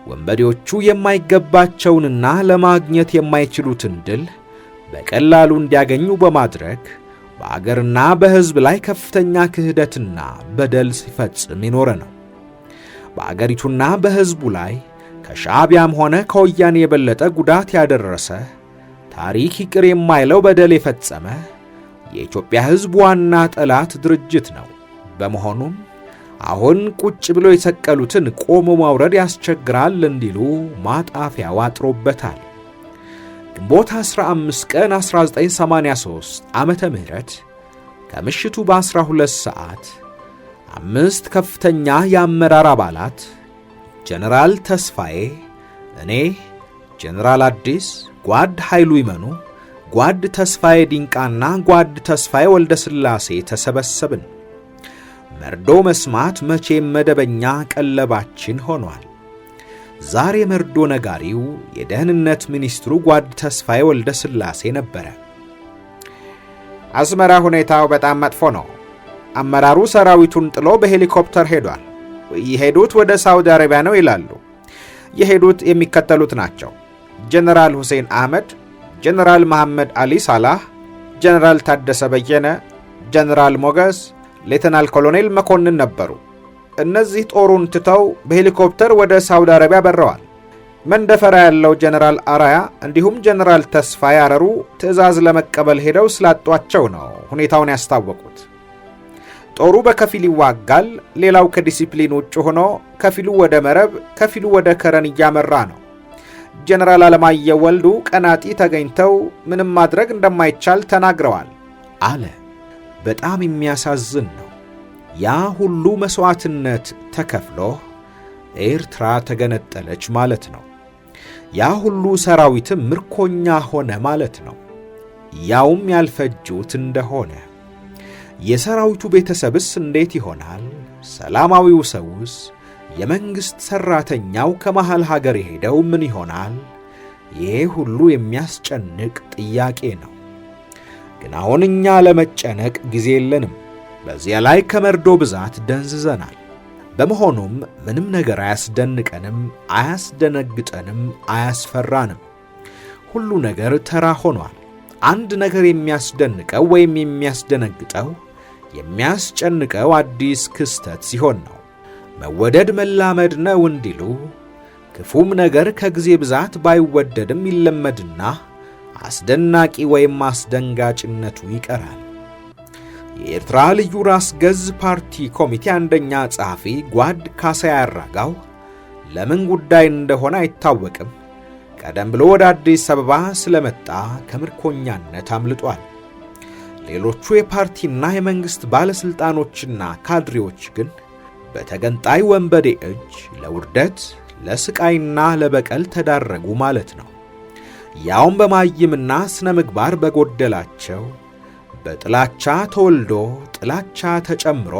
ወንበዴዎቹ የማይገባቸውንና ለማግኘት የማይችሉትን ድል በቀላሉ እንዲያገኙ በማድረግ በአገርና በሕዝብ ላይ ከፍተኛ ክህደትና በደል ሲፈጽም የኖረ ነው። በአገሪቱና በሕዝቡ ላይ ከሻዕቢያም ሆነ ከወያኔ የበለጠ ጉዳት ያደረሰ ታሪክ ይቅር የማይለው በደል የፈጸመ የኢትዮጵያ ሕዝብ ዋና ጠላት ድርጅት ነው። በመሆኑም አሁን ቁጭ ብሎ የሰቀሉትን ቆሞ ማውረድ ያስቸግራል እንዲሉ ማጣፊያው አጥሮበታል። ግንቦት 15 ቀን 1983 ዓመተ ምህረት ከምሽቱ በ12 ሰዓት አምስት ከፍተኛ የአመራር አባላት ጀነራል ተስፋዬ፣ እኔ፣ ጀነራል አዲስ፣ ጓድ ኃይሉ ይመኑ፣ ጓድ ተስፋዬ ዲንቃና ጓድ ተስፋዬ ወልደ ሥላሴ ተሰበሰብን። መርዶ መስማት መቼም መደበኛ ቀለባችን ሆኗል። ዛሬ መርዶ ነጋሪው የደህንነት ሚኒስትሩ ጓድ ተስፋዬ ወልደ ሥላሴ ነበረ። አስመራ ሁኔታው በጣም መጥፎ ነው። አመራሩ ሰራዊቱን ጥሎ በሄሊኮፕተር ሄዷል። የሄዱት ወደ ሳውዲ አረቢያ ነው ይላሉ። የሄዱት የሚከተሉት ናቸው: ጀነራል ሁሴን አህመድ፣ ጀነራል መሐመድ አሊ ሳላህ፣ ጀነራል ታደሰ በየነ፣ ጀነራል ሞገስ፣ ሌተናል ኮሎኔል መኮንን ነበሩ። እነዚህ ጦሩን ትተው በሄሊኮፕተር ወደ ሳውዲ አረቢያ በረዋል። መንደፈራ ያለው ጀነራል አራያ እንዲሁም ጀነራል ተስፋዬ አረሩ ትዕዛዝ ለመቀበል ሄደው ስላጧቸው ነው ሁኔታውን ያስታወቁት። ጦሩ በከፊል ይዋጋል፣ ሌላው ከዲሲፕሊን ውጭ ሆኖ ከፊሉ ወደ መረብ ከፊሉ ወደ ከረን እያመራ ነው። ጀነራል አለማየሁ ወልዱ ቀናጢ ተገኝተው ምንም ማድረግ እንደማይቻል ተናግረዋል አለ። በጣም የሚያሳዝን ነው። ያ ሁሉ መስዋዕትነት ተከፍሎ ኤርትራ ተገነጠለች ማለት ነው። ያ ሁሉ ሰራዊትም ምርኮኛ ሆነ ማለት ነው። ያውም ያልፈጁት እንደሆነ። የሰራዊቱ ቤተሰብስ እንዴት ይሆናል? ሰላማዊው ሰውስ? የመንግሥት ሠራተኛው ከመሃል ሀገር የሄደው ምን ይሆናል? ይሄ ሁሉ የሚያስጨንቅ ጥያቄ ነው። ግን አሁን እኛ ለመጨነቅ ጊዜ የለንም። በዚያ ላይ ከመርዶ ብዛት ደንዝዘናል። በመሆኑም ምንም ነገር አያስደንቀንም፣ አያስደነግጠንም፣ አያስፈራንም። ሁሉ ነገር ተራ ሆኗል። አንድ ነገር የሚያስደንቀው ወይም የሚያስደነግጠው የሚያስጨንቀው አዲስ ክስተት ሲሆን ነው። መወደድ መላመድ ነው እንዲሉ ክፉም ነገር ከጊዜ ብዛት ባይወደድም ይለመድና አስደናቂ ወይም አስደንጋጭነቱ ይቀራል። የኤርትራ ልዩ ራስ ገዝ ፓርቲ ኮሚቴ አንደኛ ጸሐፊ ጓድ ካሳዬ አራጋው ለምን ጉዳይ እንደሆነ አይታወቅም፣ ቀደም ብሎ ወደ አዲስ አበባ ስለመጣ ከምርኮኛነት አምልጧል። ሌሎቹ የፓርቲና የመንግሥት ባለሥልጣኖችና ካድሬዎች ግን በተገንጣይ ወንበዴ እጅ ለውርደት፣ ለስቃይና ለበቀል ተዳረጉ ማለት ነው። ያውም በማይምና ስነ ምግባር በጎደላቸው፣ በጥላቻ ተወልዶ ጥላቻ ተጨምሮ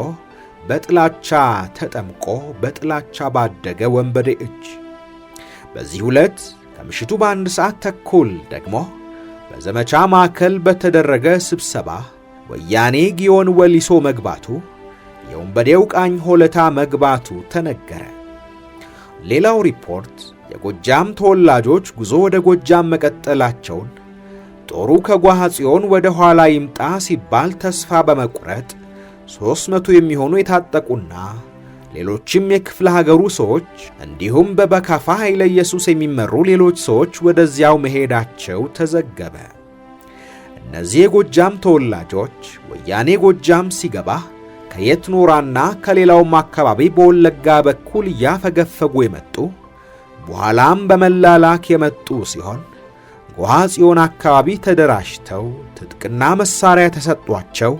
በጥላቻ ተጠምቆ በጥላቻ ባደገ ወንበዴ እጅ። በዚህ ዕለት ከምሽቱ በ1:30 ደግሞ በዘመቻ ማዕከል በተደረገ ስብሰባ ወያኔ ጊዮን ወሊሶ መግባቱ፣ የወንበዴው ቃኝ ሆለታ መግባቱ ተነገረ። ሌላው ሪፖርት የጎጃም ተወላጆች ጉዞ ወደ ጎጃም መቀጠላቸውን፣ ጦሩ ከጓሃ ጽዮን ወደ ኋላ ይምጣ ሲባል ተስፋ በመቁረጥ 300 የሚሆኑ የታጠቁና ሌሎችም የክፍለ ሀገሩ ሰዎች እንዲሁም በበካፋ ኃይለ ኢየሱስ የሚመሩ ሌሎች ሰዎች ወደዚያው መሄዳቸው ተዘገበ። እነዚህ የጎጃም ተወላጆች ወያኔ ጎጃም ሲገባ ከየት ኖራና ከሌላውም አካባቢ በወለጋ በኩል እያፈገፈጉ የመጡ በኋላም በመላላክ የመጡ ሲሆን ጎሃ ጽዮን አካባቢ ተደራጅተው ትጥቅና መሳሪያ ተሰጥቷቸው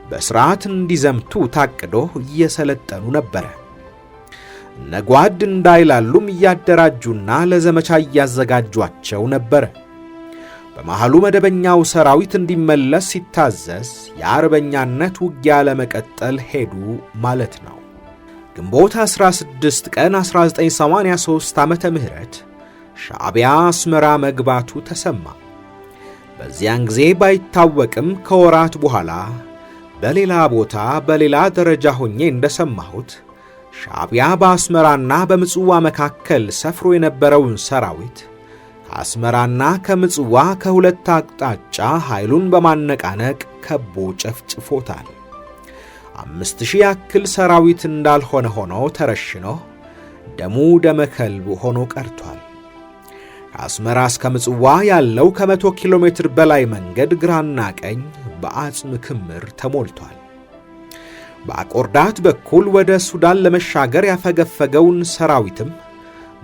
በሥርዓት እንዲዘምቱ ታቅዶ እየሰለጠኑ ነበረ። እነጓድ እንዳይላሉም እያደራጁና ለዘመቻ እያዘጋጇቸው ነበረ። በመሃሉ መደበኛው ሰራዊት እንዲመለስ ሲታዘዝ የአርበኛነት ውጊያ ለመቀጠል ሄዱ ማለት ነው። ግንቦት 16 ቀን 1983 ዓመተ ምህረት ሻዕቢያ አስመራ መግባቱ ተሰማ። በዚያን ጊዜ ባይታወቅም ከወራት በኋላ በሌላ ቦታ በሌላ ደረጃ ሆኜ እንደሰማሁት ሻዕቢያ በአስመራና በምጽዋ መካከል ሰፍሮ የነበረውን ሰራዊት ከአስመራና ከምጽዋ ከሁለት አቅጣጫ ኃይሉን በማነቃነቅ ከቦ ጨፍጭፎታል። 5000 ያክል ሰራዊት እንዳልሆነ ሆኖ ተረሽኖ ደሙ ደመ ከልብ ሆኖ ቀርቷል። ከአስመራ እስከ ምጽዋ ያለው ከ100 ኪሎ ሜትር በላይ መንገድ ግራና ቀኝ በአጽም ክምር ተሞልቷል። በአቆርዳት በኩል ወደ ሱዳን ለመሻገር ያፈገፈገውን ሰራዊትም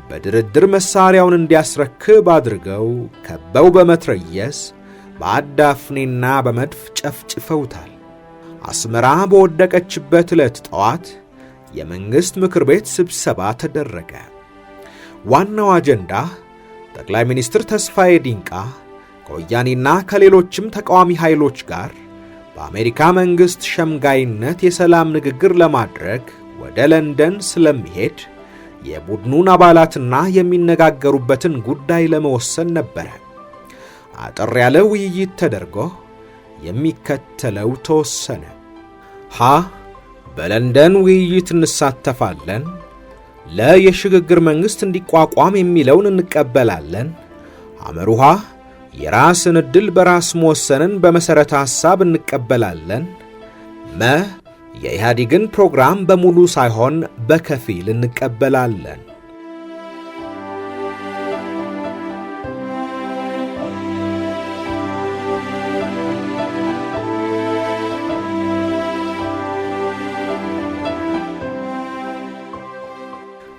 በድርድር መሳሪያውን እንዲያስረክብ አድርገው ከበው በመትረየስ በአዳፍኔና በመድፍ ጨፍጭፈውታል። አስመራ በወደቀችበት ዕለት ጠዋት የመንግሥት ምክር ቤት ስብሰባ ተደረገ። ዋናው አጀንዳ ጠቅላይ ሚኒስትር ተስፋዬ ዲንቃ ከወያኔና ከሌሎችም ተቃዋሚ ኃይሎች ጋር በአሜሪካ መንግሥት ሸምጋይነት የሰላም ንግግር ለማድረግ ወደ ለንደን ስለሚሄድ የቡድኑን አባላትና የሚነጋገሩበትን ጉዳይ ለመወሰን ነበረ። አጠር ያለ ውይይት ተደርጎ የሚከተለው ተወሰነ። ሀ በለንደን ውይይት እንሳተፋለን። ለ የሽግግር መንግሥት እንዲቋቋም የሚለውን እንቀበላለን። አመሩሃ የራስን ዕድል በራስ መወሰንን በመሠረተ ሐሳብ እንቀበላለን። መ የኢህአዴግን ፕሮግራም በሙሉ ሳይሆን በከፊል እንቀበላለን።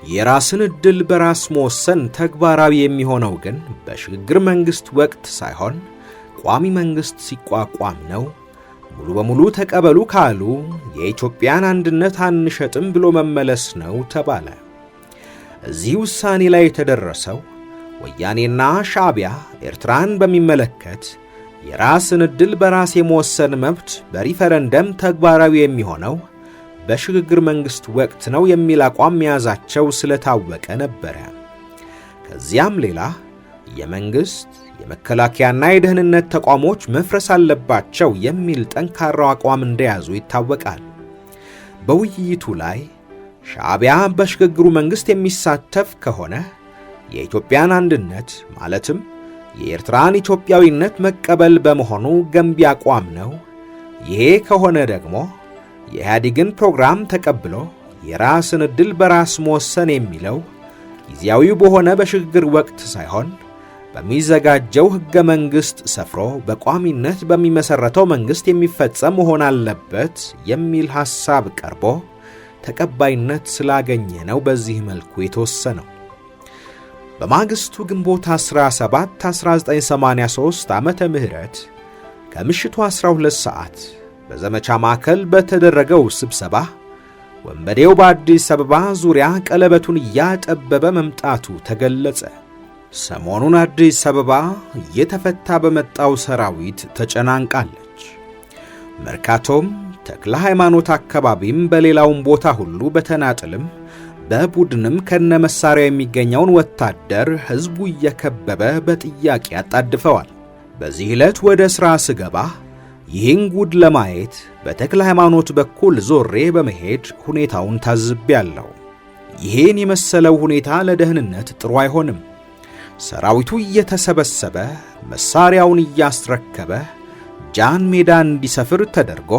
የራስን ዕድል በራስ መወሰን ተግባራዊ የሚሆነው ግን በሽግግር መንግሥት ወቅት ሳይሆን ቋሚ መንግሥት ሲቋቋም ነው። ሙሉ በሙሉ ተቀበሉ ካሉ የኢትዮጵያን አንድነት አንሸጥም ብሎ መመለስ ነው ተባለ። እዚህ ውሳኔ ላይ የተደረሰው ወያኔና ሻዕቢያ ኤርትራን በሚመለከት የራስን ዕድል በራስ የመወሰን መብት በሪፈረንደም ተግባራዊ የሚሆነው በሽግግር መንግሥት ወቅት ነው የሚል አቋም መያዛቸው ስለታወቀ ነበረ። ከዚያም ሌላ የመንግሥት የመከላከያና የደህንነት ተቋሞች መፍረስ አለባቸው የሚል ጠንካራው አቋም እንደያዙ ይታወቃል። በውይይቱ ላይ ሻዕቢያ በሽግግሩ መንግሥት የሚሳተፍ ከሆነ የኢትዮጵያን አንድነት ማለትም የኤርትራን ኢትዮጵያዊነት መቀበል በመሆኑ ገንቢ አቋም ነው። ይሄ ከሆነ ደግሞ የኢህአዴግን ፕሮግራም ተቀብሎ የራስን ዕድል በራስ መወሰን የሚለው ጊዜያዊ በሆነ በሽግግር ወቅት ሳይሆን በሚዘጋጀው ሕገ መንግሥት ሰፍሮ በቋሚነት በሚመሠረተው መንግሥት የሚፈጸም መሆን አለበት የሚል ሐሳብ ቀርቦ ተቀባይነት ስላገኘ ነው በዚህ መልኩ የተወሰነው። በማግስቱ ግንቦት 17 1983 ዓመተ ምህረት ከምሽቱ 12 ሰዓት በዘመቻ ማዕከል በተደረገው ስብሰባ ወንበዴው በአዲስ አበባ ዙሪያ ቀለበቱን እያጠበበ መምጣቱ ተገለጸ። ሰሞኑን አዲስ አበባ እየተፈታ በመጣው ሰራዊት ተጨናንቃለች። መርካቶም፣ ተክለ ሃይማኖት አካባቢም በሌላውም ቦታ ሁሉ በተናጥልም በቡድንም ከነመሳሪያው የሚገኘውን ወታደር ሕዝቡ እየከበበ በጥያቄ ያጣድፈዋል። በዚህ ዕለት ወደ ሥራ ስገባ ይህን ጉድ ለማየት በተክለ ሃይማኖት በኩል ዞሬ በመሄድ ሁኔታውን ታዝቤያለሁ። ይህን የመሰለው ሁኔታ ለደህንነት ጥሩ አይሆንም። ሰራዊቱ እየተሰበሰበ መሳሪያውን እያስረከበ ጃን ሜዳ እንዲሰፍር ተደርጎ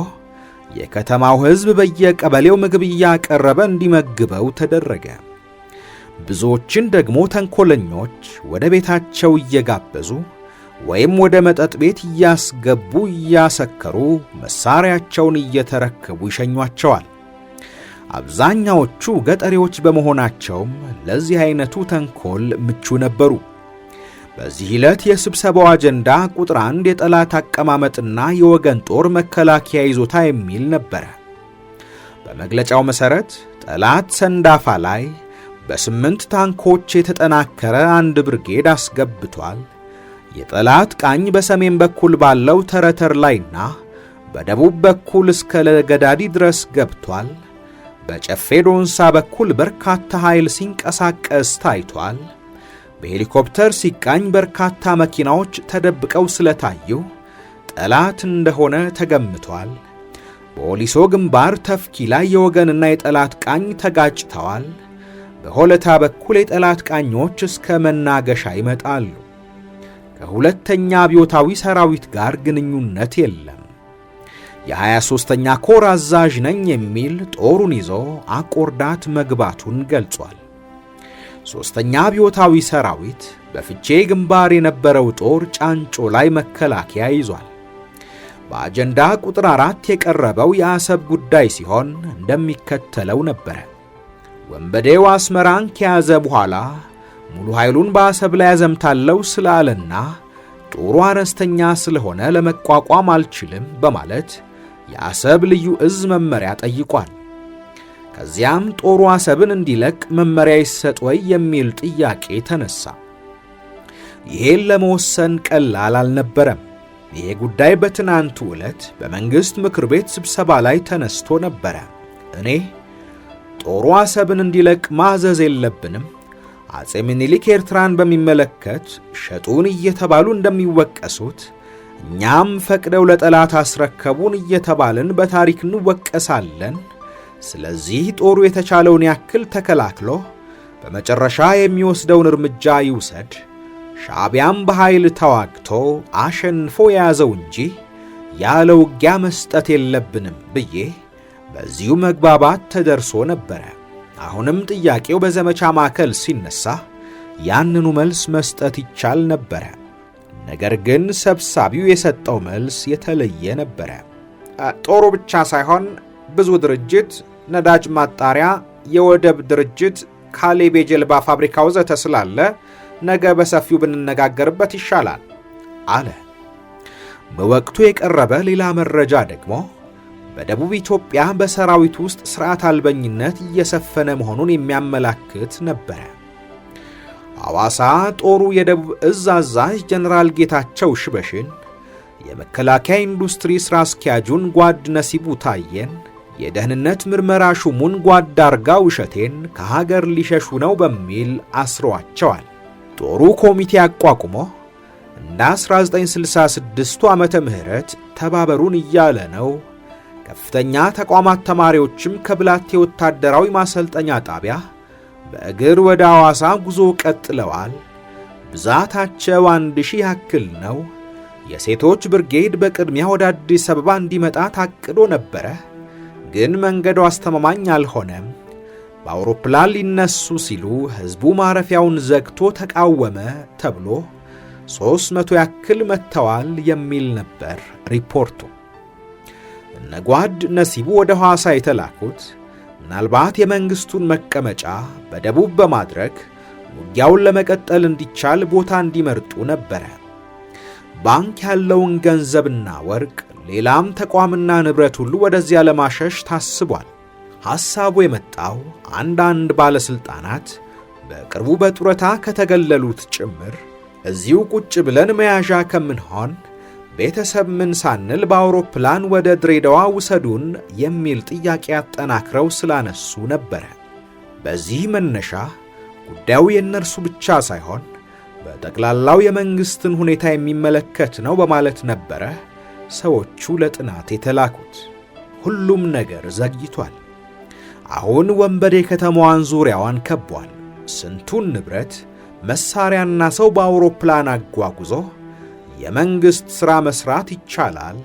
የከተማው ሕዝብ በየቀበሌው ምግብ እያቀረበ እንዲመግበው ተደረገ። ብዙዎችን ደግሞ ተንኮለኞች ወደ ቤታቸው እየጋበዙ ወይም ወደ መጠጥ ቤት እያስገቡ እያሰከሩ መሳሪያቸውን እየተረከቡ ይሸኟቸዋል። አብዛኛዎቹ ገጠሬዎች በመሆናቸውም ለዚህ አይነቱ ተንኮል ምቹ ነበሩ። በዚህ ዕለት የስብሰባው አጀንዳ ቁጥር 1 የጠላት አቀማመጥና የወገን ጦር መከላከያ ይዞታ የሚል ነበረ። በመግለጫው መሠረት ጠላት ሰንዳፋ ላይ በ8 ታንኮች የተጠናከረ አንድ ብርጌድ አስገብቷል። የጠላት ቃኝ በሰሜን በኩል ባለው ተረተር ላይና በደቡብ በኩል እስከ ለገዳዲ ድረስ ገብቷል። በጨፌ ዶንሳ በኩል በርካታ ኃይል ሲንቀሳቀስ ታይቷል። በሄሊኮፕተር ሲቃኝ በርካታ መኪናዎች ተደብቀው ስለታዩ ጠላት እንደሆነ ተገምቷል። በኦሊሶ ግንባር ተፍኪ ላይ የወገንና የጠላት ቃኝ ተጋጭተዋል። በሆለታ በኩል የጠላት ቃኞች እስከ መናገሻ ይመጣሉ። ከሁለተኛ አብዮታዊ ሰራዊት ጋር ግንኙነት የለም። የ23ኛ ኮር አዛዥ ነኝ የሚል ጦሩን ይዞ አቆርዳት መግባቱን ገልጿል። ሦስተኛ አብዮታዊ ሰራዊት በፍቼ ግንባር የነበረው ጦር ጫንጮ ላይ መከላከያ ይዟል። በአጀንዳ ቁጥር 4 የቀረበው የአሰብ ጉዳይ ሲሆን እንደሚከተለው ነበረ። ወንበዴው አስመራን ከያዘ በኋላ ሙሉ ኃይሉን በአሰብ ላይ ያዘምታለው ስላለና ጦሩ አነስተኛ ስለሆነ ለመቋቋም አልችልም በማለት የአሰብ ልዩ እዝ መመሪያ ጠይቋል። ከዚያም ጦሩ አሰብን እንዲለቅ መመሪያ ይሰጥ ወይ የሚል ጥያቄ ተነሳ። ይሄን ለመወሰን ቀላል አልነበረም። ይሄ ጉዳይ በትናንቱ ዕለት በመንግሥት ምክር ቤት ስብሰባ ላይ ተነስቶ ነበረ። እኔ ጦሩ አሰብን እንዲለቅ ማዘዝ የለብንም፣ አፄ ምኒልክ ኤርትራን በሚመለከት ሸጡን እየተባሉ እንደሚወቀሱት እኛም ፈቅደው ለጠላት አስረከቡን እየተባልን በታሪክ እንወቀሳለን። ስለዚህ ጦሩ የተቻለውን ያክል ተከላክሎ በመጨረሻ የሚወስደውን እርምጃ ይውሰድ፣ ሻዕቢያም በኃይል ተዋግቶ አሸንፎ የያዘው እንጂ ያለ ውጊያ መስጠት የለብንም ብዬ በዚሁ መግባባት ተደርሶ ነበረ። አሁንም ጥያቄው በዘመቻ ማዕከል ሲነሳ ያንኑ መልስ መስጠት ይቻል ነበረ። ነገር ግን ሰብሳቢው የሰጠው መልስ የተለየ ነበረ። ጦሩ ብቻ ሳይሆን ብዙ ድርጅት፣ ነዳጅ ማጣሪያ፣ የወደብ ድርጅት፣ ካሌብ የጀልባ ፋብሪካ ወዘተ ስላለ ነገ በሰፊው ብንነጋገርበት ይሻላል አለ። በወቅቱ የቀረበ ሌላ መረጃ ደግሞ በደቡብ ኢትዮጵያ በሰራዊት ውስጥ ሥርዓት አልበኝነት እየሰፈነ መሆኑን የሚያመላክት ነበረ። ሐዋሳ ጦሩ የደቡብ እዝ አዛዥ ጀነራል ጌታቸው ሽበሽን፣ የመከላከያ ኢንዱስትሪ ሥራ አስኪያጁን ጓድ ነሲቡ ታየን፣ የደህንነት ምርመራ ሹሙን ጓድ አርጋው እሸቴን ከሀገር ሊሸሹ ነው በሚል አስረዋቸዋል። ጦሩ ኮሚቴ አቋቁሞ እንደ 1966 ዓመተ ምህረት ተባበሩን እያለ ነው። ከፍተኛ ተቋማት ተማሪዎችም ከብላቴ ወታደራዊ ማሰልጠኛ ጣቢያ በእግር ወደ ሐዋሳ ጉዞ ቀጥለዋል። ብዛታቸው 1000 ያክል ነው። የሴቶች ብርጌድ በቅድሚያ ወደ አዲስ አበባ እንዲመጣ ታቅዶ ነበረ፣ ግን መንገዱ አስተማማኝ አልሆነም። በአውሮፕላን ሊነሱ ሲሉ ሕዝቡ ማረፊያውን ዘግቶ ተቃወመ ተብሎ 300 ያክል መጥተዋል የሚል ነበር ሪፖርቱ። እነ ጓድ ነሲቡ ወደ ሐዋሳ የተላኩት ምናልባት የመንግስቱን መቀመጫ በደቡብ በማድረግ ውጊያውን ለመቀጠል እንዲቻል ቦታ እንዲመርጡ ነበረ። ባንክ ያለውን ገንዘብና ወርቅ፣ ሌላም ተቋምና ንብረት ሁሉ ወደዚያ ለማሸሽ ታስቧል። ሐሳቡ የመጣው አንዳንድ ባለስልጣናት በቅርቡ በጡረታ ከተገለሉት ጭምር እዚሁ ቁጭ ብለን መያዣ ከምንሆን ቤተሰብ ምን ሳንል በአውሮፕላን ወደ ድሬዳዋ ውሰዱን የሚል ጥያቄ አጠናክረው ስላነሱ ነበረ። በዚህ መነሻ ጉዳዩ የእነርሱ ብቻ ሳይሆን በጠቅላላው የመንግስትን ሁኔታ የሚመለከት ነው በማለት ነበረ ሰዎቹ ለጥናት የተላኩት። ሁሉም ነገር ዘግይቷል። አሁን ወንበዴ ከተማዋን ዙሪያዋን ከቧል። ስንቱን ንብረት መሳሪያና ሰው በአውሮፕላን አጓጉዞ የመንግስት ሥራ መስራት ይቻላል።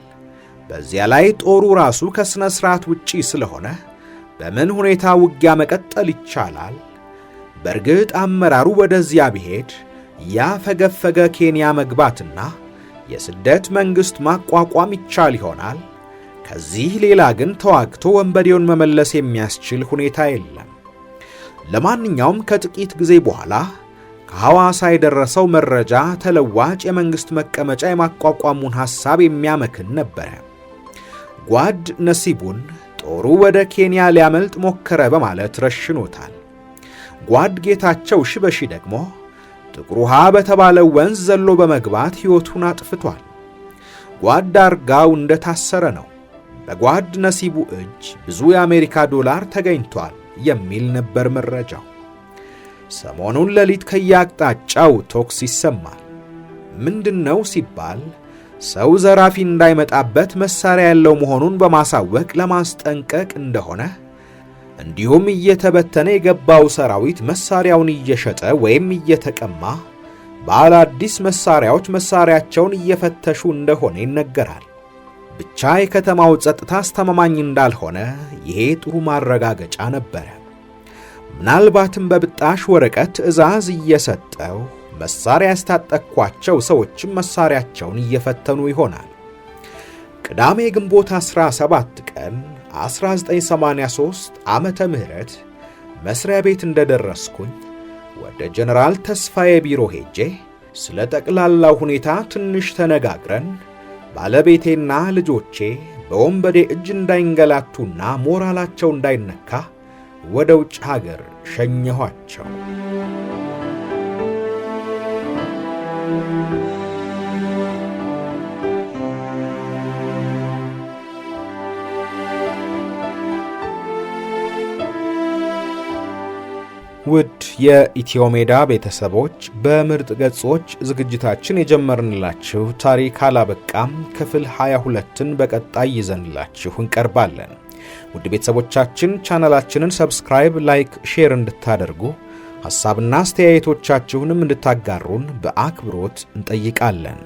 በዚያ ላይ ጦሩ ራሱ ከሥነ ሥርዓት ውጪ ስለሆነ በምን ሁኔታ ውጊያ መቀጠል ይቻላል? በእርግጥ አመራሩ ወደዚያ ቢሄድ ያፈገፈገ ኬንያ መግባትና የስደት መንግስት ማቋቋም ይቻል ይሆናል። ከዚህ ሌላ ግን ተዋግቶ ወንበዴውን መመለስ የሚያስችል ሁኔታ የለም። ለማንኛውም ከጥቂት ጊዜ በኋላ ከሐዋሳ የደረሰው መረጃ ተለዋጭ የመንግስት መቀመጫ የማቋቋሙን ሐሳብ የሚያመክን ነበረ። ጓድ ነሲቡን ጦሩ ወደ ኬንያ ሊያመልጥ ሞከረ በማለት ረሽኖታል። ጓድ ጌታቸው ሽበሺ ደግሞ ጥቁር ውሃ በተባለው ወንዝ ዘሎ በመግባት ሕይወቱን አጥፍቷል። ጓድ አርጋው እንደታሰረ ነው። በጓድ ነሲቡ እጅ ብዙ የአሜሪካ ዶላር ተገኝቷል የሚል ነበር መረጃው። ሰሞኑን ሌሊት ከየአቅጣጫው ተኩስ ይሰማል። ምንድነው ሲባል ሰው ዘራፊ እንዳይመጣበት መሳሪያ ያለው መሆኑን በማሳወቅ ለማስጠንቀቅ እንደሆነ፣ እንዲሁም እየተበተነ የገባው ሰራዊት መሳሪያውን እየሸጠ ወይም እየተቀማ ባለ አዲስ መሳሪያዎች መሳሪያቸውን እየፈተሹ እንደሆነ ይነገራል። ብቻ የከተማው ጸጥታ አስተማማኝ እንዳልሆነ ይሄ ጥሩ ማረጋገጫ ነበረ። ምናልባትም በብጣሽ ወረቀት ትዕዛዝ እየሰጠው መሳሪያ ያስታጠቅኳቸው ሰዎችም መሳሪያቸውን እየፈተኑ ይሆናል። ቅዳሜ ግንቦት 17 ቀን 1983 ዓመተ ምህረት መስሪያ ቤት እንደደረስኩኝ ወደ ጀነራል ተስፋዬ ቢሮ ሄጄ ስለ ጠቅላላው ሁኔታ ትንሽ ተነጋግረን ባለቤቴና ልጆቼ በወንበዴ እጅ እንዳይንገላቱና ሞራላቸው እንዳይነካ ወደ ውጭ ሀገር ሸኘኋቸው። ውድ የኢትዮ ሜዳ ቤተሰቦች፣ በምርጥ ገጾች ዝግጅታችን የጀመርንላችሁ ታሪክ አላበቃም። ክፍል 22ን በቀጣይ ይዘንላችሁ እንቀርባለን። ውድ ቤተሰቦቻችን ቻናላችንን subscribe፣ like፣ share እንድታደርጉ ሐሳብና አስተያየቶቻችሁንም እንድታጋሩን በአክብሮት እንጠይቃለን።